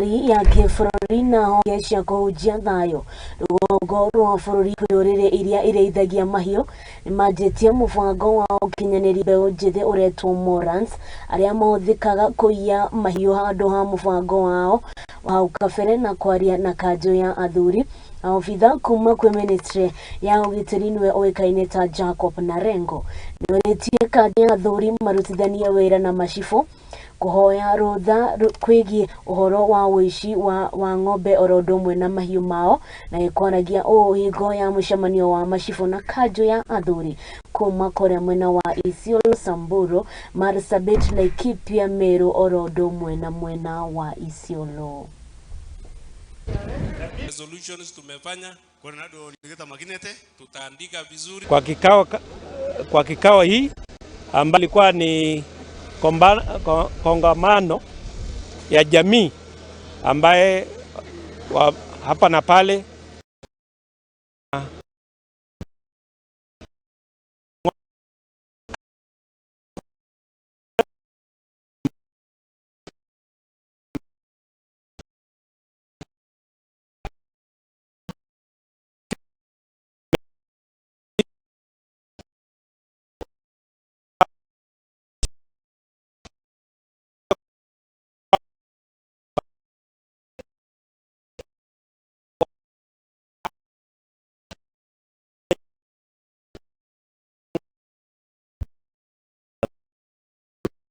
Ya kĩbũrũri na honge cia kũhunjia thayũ rũgongo rwa bũrũri kwĩ ndũrĩrĩ iria irĩithagia mahiũ nĩmanjĩtie mũbango wa ũkinyanĩria mbeũ njĩthĩ ũretwo Morans, arĩa mahũthĩkaga kũiya mahiũ handũ ha mũbango wao wa hau kabere. Na kwaria na kanjũ ya athuri, obitha kuma kwĩ ministry ya ũgitĩri, nĩwe ũĩkaine ta Jacob Narengo, nĩorĩtie kanjũ ya athuri marutithanie wĩra na macibũ kũhoya rũtha kwĩgiĩ ũhoro wa ũici wa ng'ombe oro ũndũ ũmwe na mahiũ mao. Na ĩkwaragia ũũ hingo ya mũcemanio wa macibũ na kanjũ ya athuri kuma kũrĩa mwena wa Isiolo, Samburu, Marsabit, Laikipia, Meru oro ũndũ ũmwe na mwena wa Isiolo. Resolutions tumefanya, tutaandika vizuri. Kwa kikao hii ambayo ilikuwa ni kongamano ya jamii ambaye wa hapa na pale.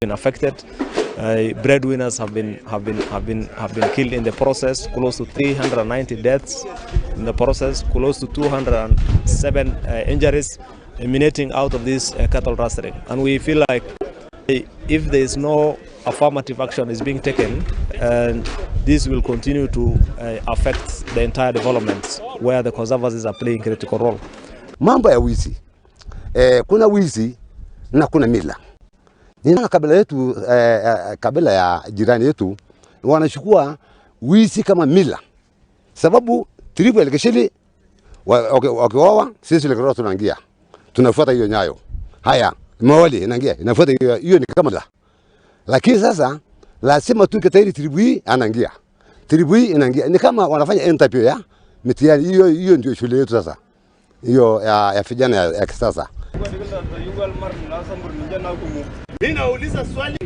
Been affected. Breadwinners have been killed in the process. Close to 390 deaths in the process. Close to 207 injuries emanating out of this cattle rustling. And we feel like if there is no affirmative action is being taken, and this will continue to affect the entire development where the conservancies are playing critical role. Mambo ya wizi, kuna wizi na kuna mila. Nina kabila yetu, kabila ya jirani yetu wanachukua wizi kama mila, sababu tribe ya Lekeshili wakioa, sisi Lekero tunaingia, tunafuata hiyo nyayo. Haya, Mawali inaingia, inafuata hiyo, hiyo ni kama mila. Lakini sasa lazima tu kitairi tribe hii anaingia, tribe hii inaingia, ni kama wanafanya interview ya mitihani hiyo. Hiyo ndio shule yetu sasa, hiyo ya vijana ya kisasa. Mimi nauliza swali.